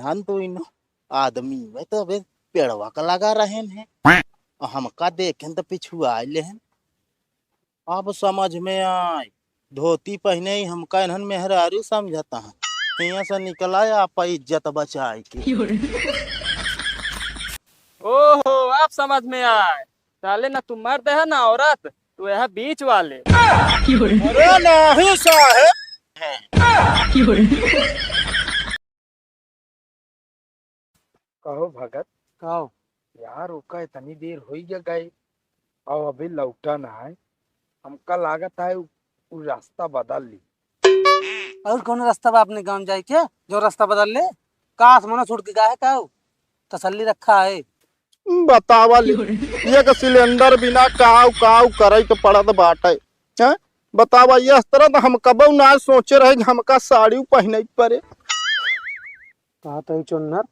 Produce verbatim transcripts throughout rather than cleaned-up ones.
हम तो इन आदमी में तो अबे पेड़वा का लगा रहेन हैं। हमका देखेन तो पिछुआ लेहन। अब समझ में आय, धोती पहिने ही हमका इन्हन मेहरारू समझता है। हियां से निकला आप इज्जत बचाए के। ओहो, अब समझ में आय। साले ना तू मर्द है ना औरत, तू यह बीच वाले। अरे नहीं साहेब। कहो भगत। कहो। यार, ओका इतनी देर होई गया गए, और अभी लौटा ना है। हमका लागत है उ, उ रास्ता बदल ली। और कौन रास्ता बा अपने गांव जाए के, जो रास्ता बदल ले? का आसमानो छूट के गा है का उ? तसल्ली रखा है। बतावा ले, एक सिलेंडर बिना काव काव करे के पड़त बाटे। हैं? बतावा, ये इस तरह तो हम कबो ना सोचे रहे कि हमका साड़ी पहने के पड़े। कहा तो ही चुन्नर,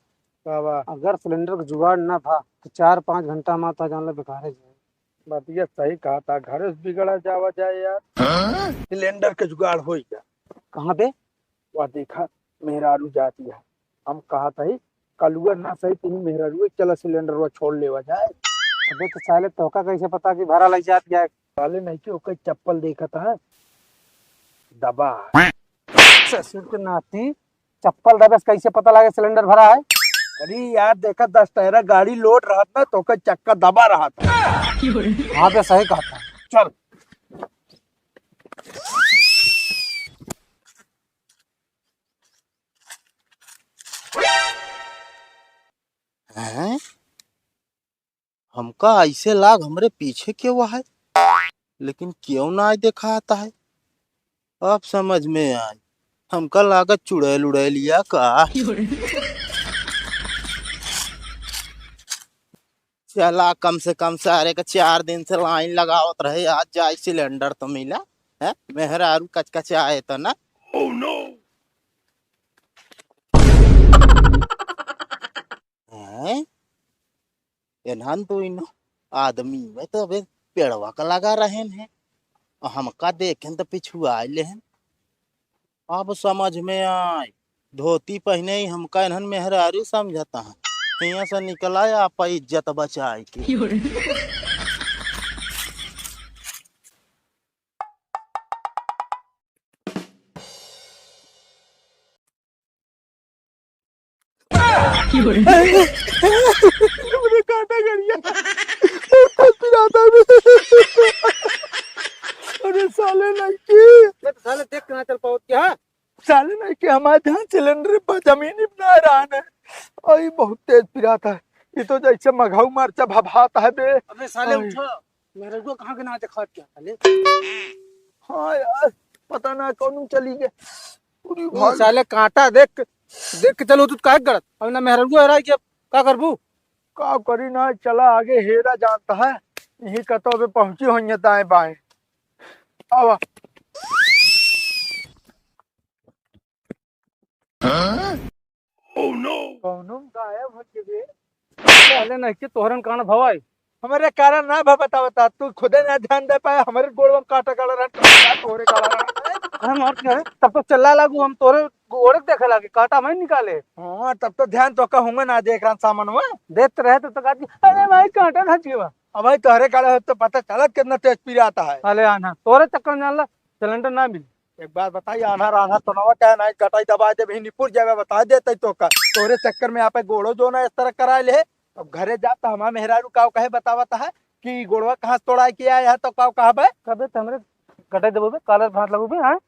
बाबा। अगर सिलेंडर का जुगाड़ ना था तो चार पाँच घंटा में तो जान ले बेकार है जाए। बतिया सही कहा था, घर से बिगड़ा जावा जाए यार। हाँ? सिलेंडर के जुगाड़ होई गया। कहाँ पे? वह देखा, मेहरारू जाती है। हम कहा था ही, कलुआ ना सही, तुम मेहरारू चला सिलेंडर वो छोड़ लेवा जाए। अबे तो साले तोका कैसे पता कि भरा लग जात गया? साले नहीं कि ओकर चप्पल देखत है, दबा। ससुर के नाती, चप्पल दबे से कैसे पता लागे सिलेंडर भरा है? अरे यार, देखा दस टायरा गाड़ी लोड रहत ना, तो ओकर चक्का दबा रहत है। हाँ बे, सही कहता है। चल। हैं? हमका ऐसे लाग हमरे पीछे केहू है, लेकिन केहू ना देखात है। अब समझ में आय, हमका लागत चुड़ैल उड़ैल या का। चला, कम से कम सारे का चार दिन से लाइन लगावत रहे, आज जाए सिलेंडर तो मिला है। मेहरारू कचकचाए तो ना। Oh no! हैं? एन्हन तो इन आदमी में तो अबे पेड़वा का लगा रहेन हैं, और हमका देखेन तो पिछुआ लेहन। अब समझ में आय, धोती पहने ही हमका इन्हन मेहरारू समझता है। हियां से निकला आप इज्जत बचाए के। अरे काटा गड़िया। अरे साले लड़की। ये तो साले देख के ना चल पाओ क्या? साले लड़की हमारे ध्यान सिलेंडर पर जमीन ही बना रहा है। अरे बहुत तेज पिरात है। ये तो जैसे मघऊ मरचा भभात है बे। अबे साले उठो। मेहररुआ कहाँ के ना देखात क्या साले? हाँ यार, पता ना कौन चली गए। पूरी तू भाग। साले कांटा देख, देख के चलो, तू काहे गड़त? अब ना मेहररुआ हेराई के, अब का करबू? का करी ना, चला आगे हेरा जानता है, यही कतो पे पहुंची होइए दाएं बाएं। आवा। Oh no! कौनो गायब हो गए बे। पहले नहीं कि तोहरन कान भवाई। हमरे कारण ना भा बता, बता, तू खुदे ना ध्यान दे पाए, हमरे गोड़वा में कांटा गड़ा रहन, कांटा तोहरे गड़ा रहन। हम और क्या है? तब तो चिल्ला लागू, हम तोहरे गोड़ देखे लागे, कांटा मैं निकाले। हाँ, तब तो ध्यान तो कहूँगा ना देख रहन सामान हुआ। देत रहे तो, तो कहती, "अरे भाई, कांटा धंच गया।" अब भाई तोहरे गड़ा हो तो पता चलत कितना तेज पिरात है। अरे आना, तोहरे चक्कर में जान ला, सिलेंडर ना मिली। एक बात बताई, आन्हर आन्हर तो नवा कहे नाहीं, कटाई दबाई दे, बहिन निपुर जावे, बता देते तो का। तोरे चक्कर में आपे गोड़ो जो ना इस तरह कराए ले। अब घरे जा तो हमार मेहरारू काव कहे बतावत है कि गोड़वा कहाँ से तोड़ाए के आए है तो काव कहबे? कबे तो हमरे कटाई देबो बे, कालर भात लगबो बे, हाँ?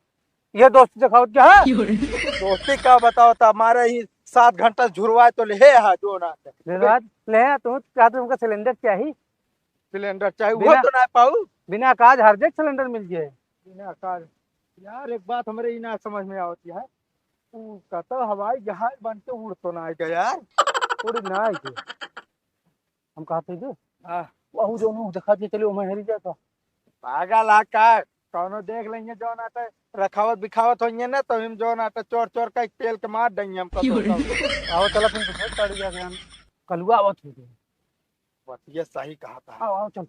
ये दोस्ती देखावत क्या है? दोस्ती का बताओ तो हमारे ही सात घंटा झुरवाए तो ले है जो ना। ले बात, ले है, तू क्या तुमका सिलेंडर चाहिए? सिलेंडर चाहे वो बिना तो ना पाऊ। बिना काज हर जगह सिलेंडर मिल जाए। बिना काज। यार, एक बात हमरे ई ना समझ में आवत है, उ कतौ हवाई जहाज बन के उड़ तो ना आएगा यार। उड़ ना आएगा। हम कहते हैं जो हाँ। वहू जो नू देखा जे चलियो, मैं हेरी जाता। पागल आ का? कौनो देख लेंगे जो ना तो रखावत बिखावत होइए ना, तो हम जो ना तो चोर चोर का एक पेल के मार देंगे हम कतौ। आओ चला, तुम तो बहुत पड़ गया ज्ञान। कलुआ आवत हो गया। बतिया सही कहा था। आओ, आओ, चल।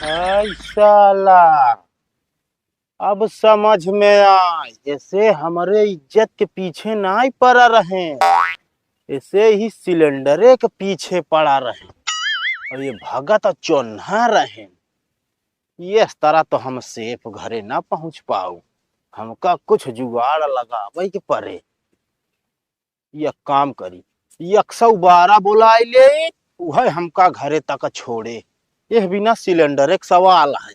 आई साला, अब समझ में आय, एसे हमरे इज्जत के पीछे नाहीं पड़ा रहे, एसे ही सिलेंडरे के पीछे पड़ा रहे। अउर ये भगत चोन्हा रहे। ये तरह तो हम सेफ घरे ना पहुँच पाऊ, हमका कुछ जुगाड़ लगावे के पड़े। एक काम करी, एक सौ बारह बोलाइ लेई, उहै हमका घरे तक छोड़े। एह बिना सिलेंडर एक सवाल है।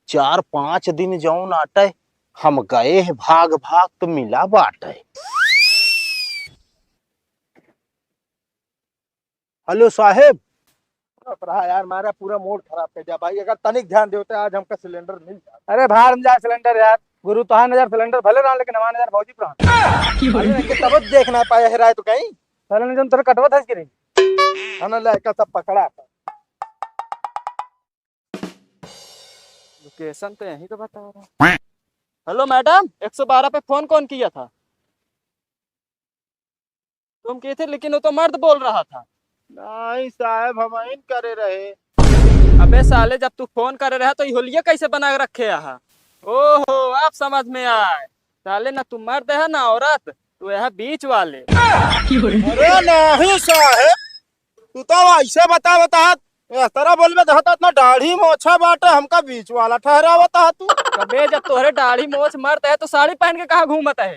चार पाँच दिन जौन आटे, हम गए हैं भाग भाग तो मिला बाटे। हेलो साहेब। चुप रहा यार, मारा पूरा मूड खराब कर दिया भाई। अगर तनिक ध्यान देते आज हमका सिलेंडर मिल जाता। अरे भाड़ में जा सिलेंडर यार, गुरु तोहार नजर सिलेंडर भले रहा लेकिन हमार नजर भौजी पर रहा। अरे इनके तब देख ना पाए है राय तो कहीं। साले ने जौन तोरे कटवत है इसके नहीं। खाना ले का सब पकड़ा। लोकेशन तो यहीं का बता रहा। हेलो मैडम, एक सौ बारह पे फोन कौन किया था? तुम किए थे, लेकिन वो तो मर्द बोल रहा था। नहीं साहब, हम इन करे रहे। अबे साले, जब तू फोन करे रहा तो ये होलिया कैसे बना के रखे आहा? ओहो, आप समझ में आए। साले, ना तू मर्द है ना औरत, तू यह बीच वाले। अरे नहीं साहब, तू तो ऐसे बता बता, इस तरह बोलबे तो इतना दाढ़ी मोछा बाटे, हमका बीच वाला ठहरावत है तू। अबे, जब तोहरे दाढ़ी मोछ मर्द है तो साड़ी पहन के कहाँ घूमत है?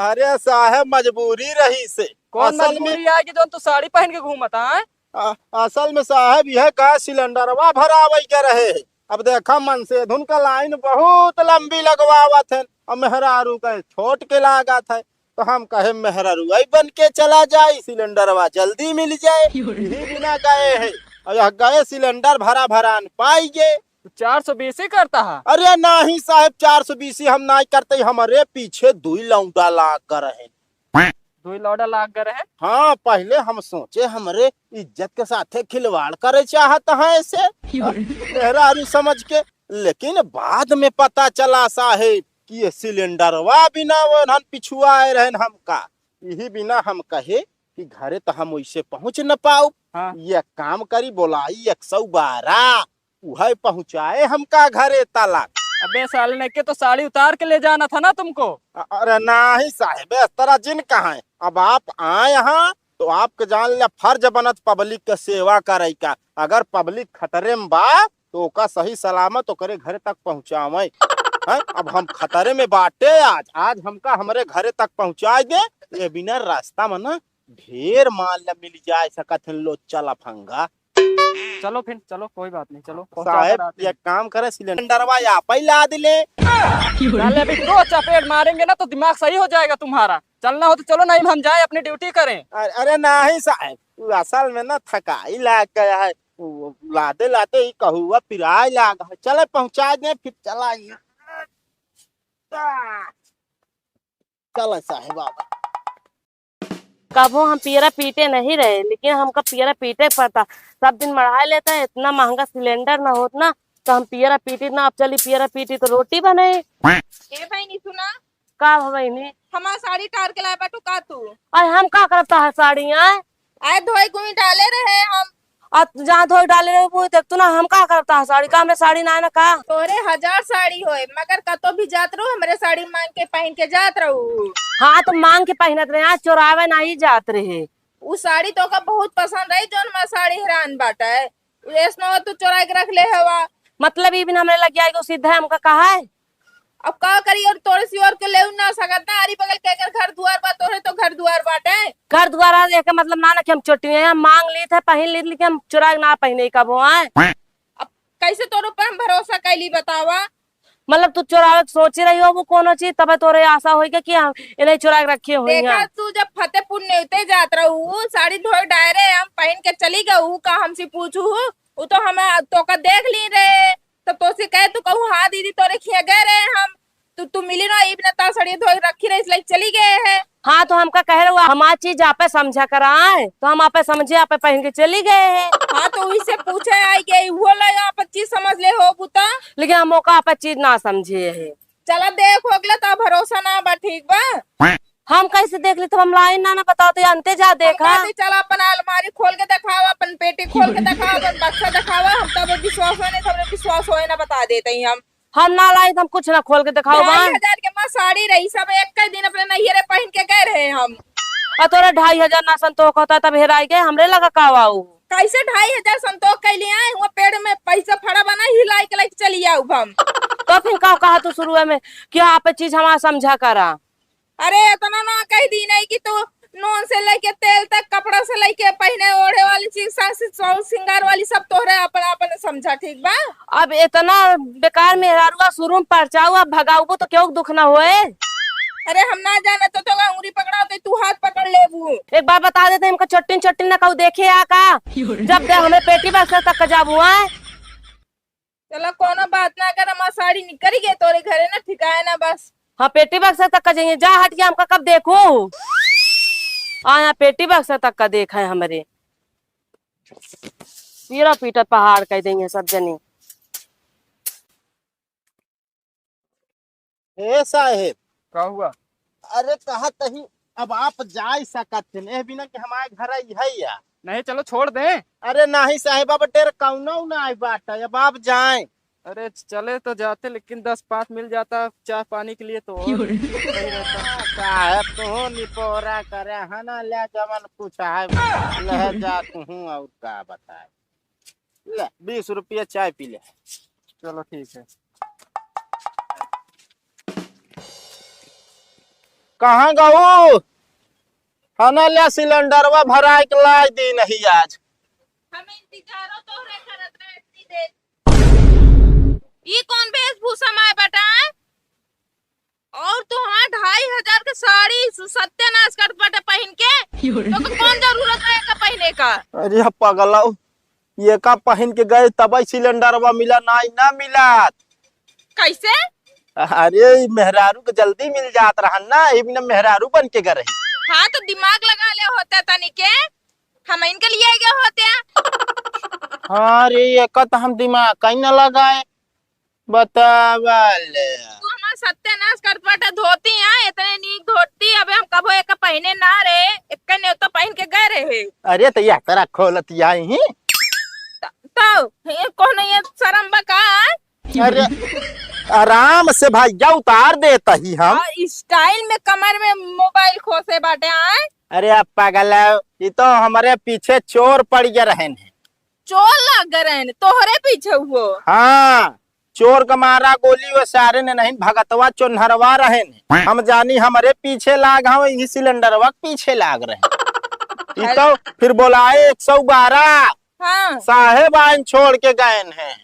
अरे साहब, मजबूरी रही से। कौन असल में मजबूरी है कि जौन तू साड़ी पहन के घूमत है? अ-, असल में साहब, यह गैस सिलेंडरवा भरावै के रहे। अब देखा, मनसेधुन का लाइन बहुत लंबी लगवावत है, और मेहरारू का छोट के लागत है, तो हम कहे मेहरारू आई बन के चला जाए, सिलेंडरवा जल्दी मिल जाए, यही बिना गए है। और यह गए सिलेंडर भरा भरा न पाई गे। तो चार सौ बीस ही करता है। अरे नहीं साहब, चार सौ बीस ही हम नहीं करते, हमारे पीछे दुई लौंडा लाग कर है। दुई लौंडा लाग कर है। हाँ, पहले हम सोचे हमरे इज्जत के साथे खिलवाड़ करे चाहत है ऐसे मेहरारू समझ के, लेकिन बाद में पता चला साहेब कि ये सिलेंडरवा बिना वो हन पिछुआए रहन हमका, यही बिना हम कहे कि घरे तो हम वैसे पहुँच न पाऊ। हाँ। ये काम करी, बोलाई एक सौ बारह, उहै पहुँचाए हमका घरे तलक। अबे साले, ने के तो साड़ी उतार के ले जाना था ना तुमको। अ-, अरे नहीं साहेब, इस तरह जिन कहें। अब आप आए हैं तो आपके जान ले फर्ज बनत पब्लिक के सेवा करे का। अगर पब्लिक खतरे में बा तो ओका सही सलामत ओकरे घरे तक पहुँचावे। हैं? अब हम खतरे में बाटे आज, आज हमका हमरे घरे तक पहुँचाए दे, ये बिना रास्ता में ना ढेर माल मिल जाए सकत हैं लोग चला फंगा। चलो फिर, चलो, कोई बात नहीं, चलो, पहुंचा साहेब, कर आते ये हैं। काम करे, सिलेंडरवा यहाँ पे लाद ले। साले, अभी दो चपेट मारेंगे ना, तो दिमाग सही हो जाएगा तुम्हारा। चलना हो तो चलो, नहीं हम जाए, अपनी ड्यूटी करें। अरे, अरे नहीं साहेब, वो असल में ना थकाई लाग गया है, वो लादे लादे ही कहुआ पिराए लाग है। चले, पहुंचा दे, फिर चला। चला साहेब, बाबा। कबो हम पियरा पीटे नहीं रहे, लेकिन हमका पियरा पीटे के पड़ता। सब दिन मढ़ाए लेता है, इतना महंगा सिलेंडर ना होत ना, तो हम पियरा पीटी ना। अब चली पियरा पीटी तो रोटी बने। ए बहिनी, सुना। का हो बहिनी? हमार साड़ी टार के लाए बाटू का तू? अरे, हम का करब तोहार साड़ी आए? आए धोई गुई डाले रहे हम। आ, जहाँ धोई डाले रहे, वो देख तू ना, हम का करब तोहार साड़ी? का हमरे साड़ी ना है ना का? तोरे हजार साड़ी होए, मगर कतो भी जात रहू, हमरे साड़ी मांग के पहन के जात रहू। हाँ, तो मांग के पहनत रहे, आज चोरावे ना ही जात रहे। उ साड़ी तोका बहुत पसंद रही, जौन हमार साड़ी हेरान बाटे। ऐसनो तू चोरा के रख ले हवा। मतलब, ई बिन हमरे लगे आए के सीधा हमका कहा है? अब का करी, और तोरे से और के लेउ ना सकत ना, आरी बगल के कर घर दुआर बा, तोरे तो घर दुआर बाटे। घर दुआर है, एके मतलब ना, ना कि हम चोटी हैं, हम मांग ली थे, पहन ली, लेकिन हम चुरा के ना पहने कबो आए। अब कैसे तोरे ऊपर हम भरोसा कैली, बतावा? मतलब, तू चुरावे के सोची रही हो वो कोनो चीज, तबे तोरे आशा होई के कि हम इन्हें चुरा के रखे हुई देखा हैं। तू जब फतेहपुर नेवते जात रहू, साड़ी धोए डायरे हम पहन के चली गऊ, का हमसे पूछू? उ तो हम तोका देख ली रहे, तब तोसे कहे तू कहू, "हाँ दीदी, तोरे खिया गए रहे हम, तू, तू मिली ना, इब ना ता सड़िया धोए रखी रहे, इसलिए चली गए हैं।" हाँ, तो हमका कह रहे हुआ, हमार चीज आपे समझा कराए, तो हम आपे समझे, आपे पहन के चली गए हैं। हाँ, तो उसे पूछे आई गई, वो ला आप चीज समझ ले हो बुता। लेकिन हम ओका आपे चीज ना समझे हैं। चला देख, हो गला, तो भरोसा ना बा, ठीक बा? हम कैसे देख ली? तब हम लाई ना, ना बताओ तो, अंते जा देखा। हम कहते, चला अपन अलमारी खोल के दिखावा, अपन पेटी खोल के दिखावा, अपन बक्सा दिखावा, हम तब विश्वास होए नहीं, तब विश्वास होए ना, बता देते ही हम। हम ना लाई, हम कुछ ना खोल के देखाओ बा। ढाई हजार के माँ साड़ी रही, सब एक के दिन अपने नैहरे पहिन के गए रहे हम। आ तोरा ढाई हजार ना संतोष होता, तब हेराई गए, हमरे लगा का आऊ? कैसे ढाई हजार संतोष कैली आए हुआ, पेड़ में पैसा फड़ा बना, हिलाई के लेके चली आऊ हम। तो फिर का कहा तू शुरू में कि आप चीज हमारा समझा करा? अरे, इतना ना कह दी नहीं कि तू नून से लेके तेल तक, कपड़ा से लेके पहने ओढ़े वाली चीज, सास सौ सिंगार वाली सब तोहरे अपन अपन समझा, ठीक बा? अब इतना बेकार मेहरारुआ शुरू में परचाऊ, अब भगाऊबो तो क्यों दुख ना होए? अरे, हम ना जाने तो, तो अंगुरी पकड़ा तो तू हाथ पकड़ लेबू। एक बार बता देते, हमका चट्टिन चट्टिन ना कहू देखे आ का? जब दे हमें पेटी बक्सा तक का जाबू आए। चला, कोनो बात ना कर, हमार साड़ी निकल गई तोरे घरे ना, ठिकाए ना बस। हाँ, पेटी बक्सा तक का जाइए, जा हट के हमका कब देखू? हाँ, यहाँ पेटी बक्सा तक का देख है हमरे। पीरा पीटा पहाड़ कह देंगे सब जनी। ए साहेब। का हुआ? अरे कहा तही, अब आप जाय सकत हैं, एह बिना कि हमारे घर आई है या? नहीं, चलो छोड़ दें। अरे नहीं साहेब, अब डेर कौनो ना आए बाटा, अब आप जाएं। अरे चले तो जाते, लेकिन दस पाँच मिल जाता चाय पानी के लिए तो और क्यों रे? सही रहता। साहेब तू निपोरा करे है ना, ले जवन कुछ है, ले जा तू, और का बताए। ले, बीस रुपया चाय पी ले। चलो, ठीक है। कहाँ गऊ? खाना ले, सिलेंडरवा भराए के लाए दी नहीं आज। हम इंतजारो तोहरे करत रहे इतनी देर। ई कौन वेशभूषा में आए बेटा? और तू हमार ढाई हजार के साड़ी सु-, सत्यानाश करत बाटे पहिन के। तोके कौन जरूरत रहे एका पहिने का? अरे पगला, एका पहिन के गए तबई सिलेंडरवा मिला, नाई ना मिलत। कैसे? अरे ई मेहरारू के जल्दी मिल जात रहन ना, ई बिना मेहरारू बन के गए रही। हाँ तो दिमाग लगा ले होते तनी के, हम इनके लिए गए होते। हाँ रे, एका तो हम दिमाग कहीं ना लगाए। बतावा ले। तू हमार सत्यानाश करत बाटे धोती, हाँ, इतने नीक धोती, अबे हम कबो एक पहिने ना रे, एक नेवता पहिन के गए रहे। अरे, तो यह तरह खोलत आई ही। त-, तो, ये कौन ये शर्म बा का? अरे, आराम से भैया उतार देता ही हम। आ, style में कमर में मोबाइल खोसे बाटे, आए? अरे, आप पागल है, ये तो हमारे पीछे चोर पड़ गए रहन हैं। चोर लाग गए रहन, तोहरे पीछे हुओ? हाँ, चोर का मारा गोली वो सारे ने नहीं, भगतवा चोन्हरवा रहे ने। हम जानी हमरे पीछे लाग हव, यही सिलेंडरवा के पीछे लाग रहे। ई अरे। तो फिर बोलाए एक सौ बारह। हाँ। साहेब आइन छोड़ के गए हैं।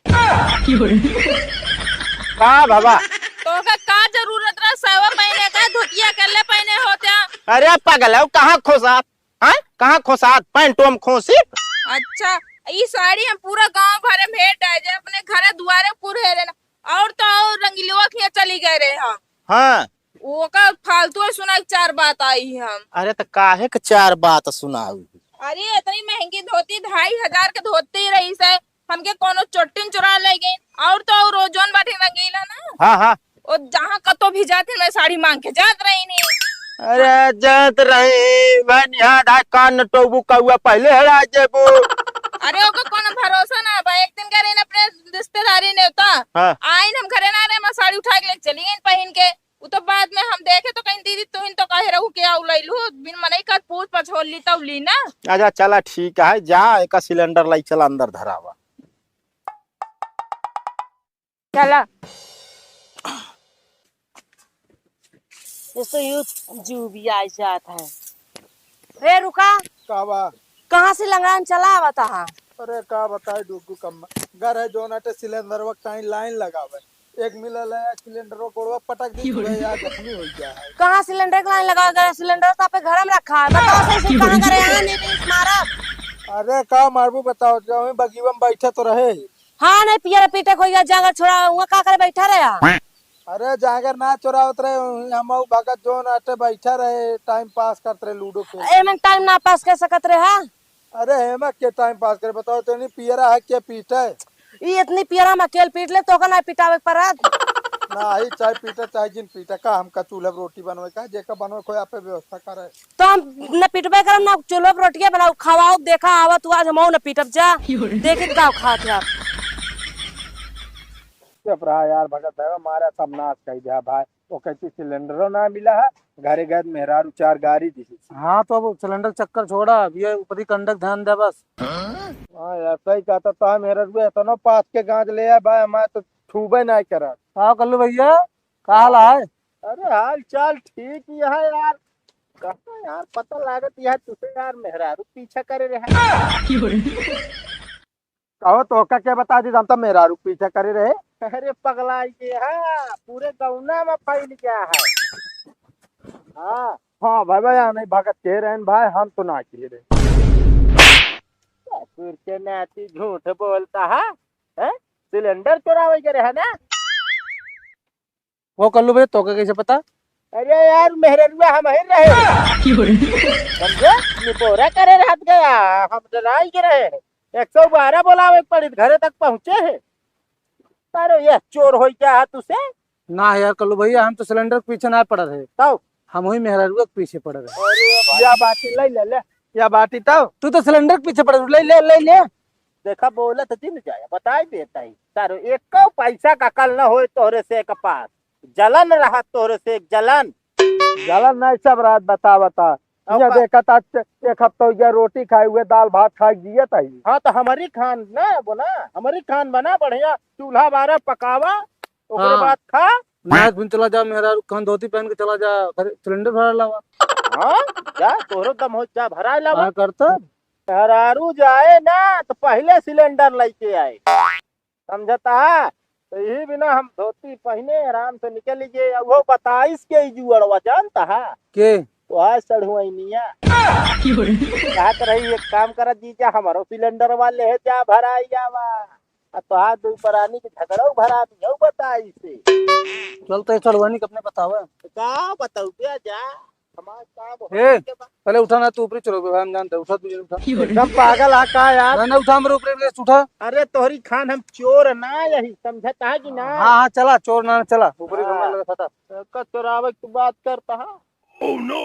का बाबा? तो का, का जरूरत रहा सवा पहने का, धोतिया कर ले पहने होते? अरे पागल है, कहाँ खोसा? हाँ? कहाँ खोसात? पैंटो में खोसी? अच्छा, ई साड़ी हम पूरा गांव भरे में हेर डाए जे, अपने घरे दुआरे पूरे हेरे ना। और तो और रंगीलवा के यहाँ चली गए रहे हम। हाँ। ओका फालतू है, सुना एक चार बात आई हम। अरे तो काहे के चार बात सुनाऊ? अरे इतनी महंगी धोती, ढाई हजार के धोती रही से, हमके कोनो चोट्टिन चुरा ले गई। और तो और वो जोन बाटे रंगीला ना। हाँ, हाँ। ओ जहाँ कतो भी जात ही, मैं साड़ी मांग के जात रही नी। अरे जात रही, मैं यहाँ ढाई कान नटोबू कौआ पहले हरा जेबू। अरे ओकर कोनो भरोसा ना बा। एक दिन गए रही अपने रिश्तेदारी नेवता। हाँ। आइन हम घरे ना रहे, मैं साड़ी उठा के लेके चली गई पहिन के। उ तो बाद में हम देखे तो कहीं दीदी तुहिन तो कहे रहू के आउ लैलू, बिन मनई का पूछ पछोल ली तब ली ना। अच्छा चला ठीक है, जा एका सिलेंडर लाई चला अंदर धरावा। चला। ये तो यूं जू भी आ जात है। रे रुका। का बा? कहाँ से लंगड़ान चला आवत हा? अरे का बताई डुगू कम्मा, घर है जोन अटे सिलेंडरवा टाइम लाइन लगावे, एक मिलल है सिलेंडरवा गोड़वा पटक दी, तू है यार जख्मी हो गया है। कहाँ सिलेंडर के लाइन लगावे गए? सिलेंडर तो आपके घर में रखा है, बताओ सही से कहाँ करे? हाँ, नहीं, नहीं, मारा। अरे का मारबू बताओ, जो हम बगीवा में बैठे तो रहे ही। हाँ, नहीं, पियर पीटे कोई जांगर छोड़ा, वहाँ का करे बैठा रहे? अरे, जांगर ना चोरावत रहे, हम भगत जोन अटे बैठा रहे, टाइम पास करत रहे, लूडो खेल। एमन टाइम ना पास कर सकत रहे, हाँ? अरे, हेमा के टाइम पास करे, बताओ, तो नहीं पियरा है के पीटे? ई इतनी पियरा में अकेल पीट ले, तो का ना पिटावे के पड़त? ना ही, चाहे पीटे, चाहे जिन पीटे, का हमका चूल्हा पे रोटी बनवे का, जेका बनवे कोई आपे व्यवस्था करे। तो हम न पिटबे करब, ना चूल्हो पर रोटिया बनाऊ, खवाओ, देखा, आवा तू आज हमहू न पिटब जा। देखी का खात है आप। चुप रहा यार भगत भाई, मारा सब नाश कर दिया भाई। वो कहती सिलेंडरो ना मिला है, घरे गए मेहरारू चार गारी दी। हाँ, तो अब सिलेंडर चक्कर छोड़ा, अब ये ऊपरी कंडक ध्यान दे बस। हाँ यार, सही कहता तो मेहरारू इतना पास के गांज ले आए भाई, हमारे तो छूबे नहीं करा। का कल्लू भैया, का हाल है? अरे हाल चाल ठीक ही है यार। कहाँ यार पता लागत यार तुसे यार मेहरारू पीछा करे रहे। कहो तो का क्या बता दी, हम तो मेहरारू पीछा करे रहे। अरे पगलाई के है, पूरे गौना में फैल गया है। हाँ। हाँ भाई, भाई, यहाँ नहीं भगत के रहन भाई, हम तो ना के रहे। ससुर के नाती झूठ बोलता है, हैं? सिलेंडर चोरावे के रहे ना? वो कल्लू भैया, तोके कैसे पता? अरे यार, मेहररुआ हम ही रहे। समझे? निपोरा करे रहत गया, हम डराई के रहे। एक सौ बारह बोलावे के पड़ी, घरे तक पहुँचे है। अरे ये चोर होई क्या है तुसे? ना यार कल्लू भैया, हम तो सिलेंडर के पीछे ना पड़ रहे। तब? हम वही मेहररुआ के पीछे पड़ रहे। अरे भाई। या बाटी ले ले, ले। या बाटी तब? तू तो सिलेंडर के पीछे पड़ रहे, ले ले, ले ले। देखा बोलत जिन जाए, बताई देता ही। तारो एको पैसा का कल न होए तोहरे से एक पास। जलन रहा तोहरे से एक जलन। जलन नहीं सब रात बता बता। अब ये का? देखत आज एक हफ्ता हो गया रोटी खाए हुए, दाल भात खाए जियत ही। हाँ तो हमारी खान ना बोना, हमारी खान बना बढ़िया, चूल्हा बारा पकावा, ओकरे हाँ। बाद खा। नाक बिन चला जा, मेहरारू खान धोती पहन के चला जा, घर सिलेंडर भरा लावा। हाँ, जा तोहरो दम हो जा, भराए लावा। हाँ करता। मेहरारू जाए ना तो पहले सिलेंडर लेके आए, समझता है? तो यही बिना हम धोती पहने आराम से निकल गए। वो बताइस के ई जुअड़वा जानता है? के? तो आज सड़हुआइनिया। कहत रही एक काम करा जीजा, हमारो सिलेंडर वाले है, जा भराई आवा। आ तोहार दू परानी के झगड़ो भरा दियो बताइस। चल तो ये सड़हुआइनी के अपने बतावे। तो का बताऊ बे, जा। हमार काम ए, होने के बाद। पहले उठा ना, तू ऊपरी चलो भाई, हम जानते हैं, उठा तू, उठा। एकदम पागल आ का यार? ना, ना, उठा, मेरे ऊपरी प्लीज उठा। अरे तोहरी खान हम चोर ना यही, समझता है कि ना? हाँ, हाँ, चला, चोर ना, चला, ऊपरी हाँ। घुमा लगा फटा। का चोरावे की बात करता है? Oh no!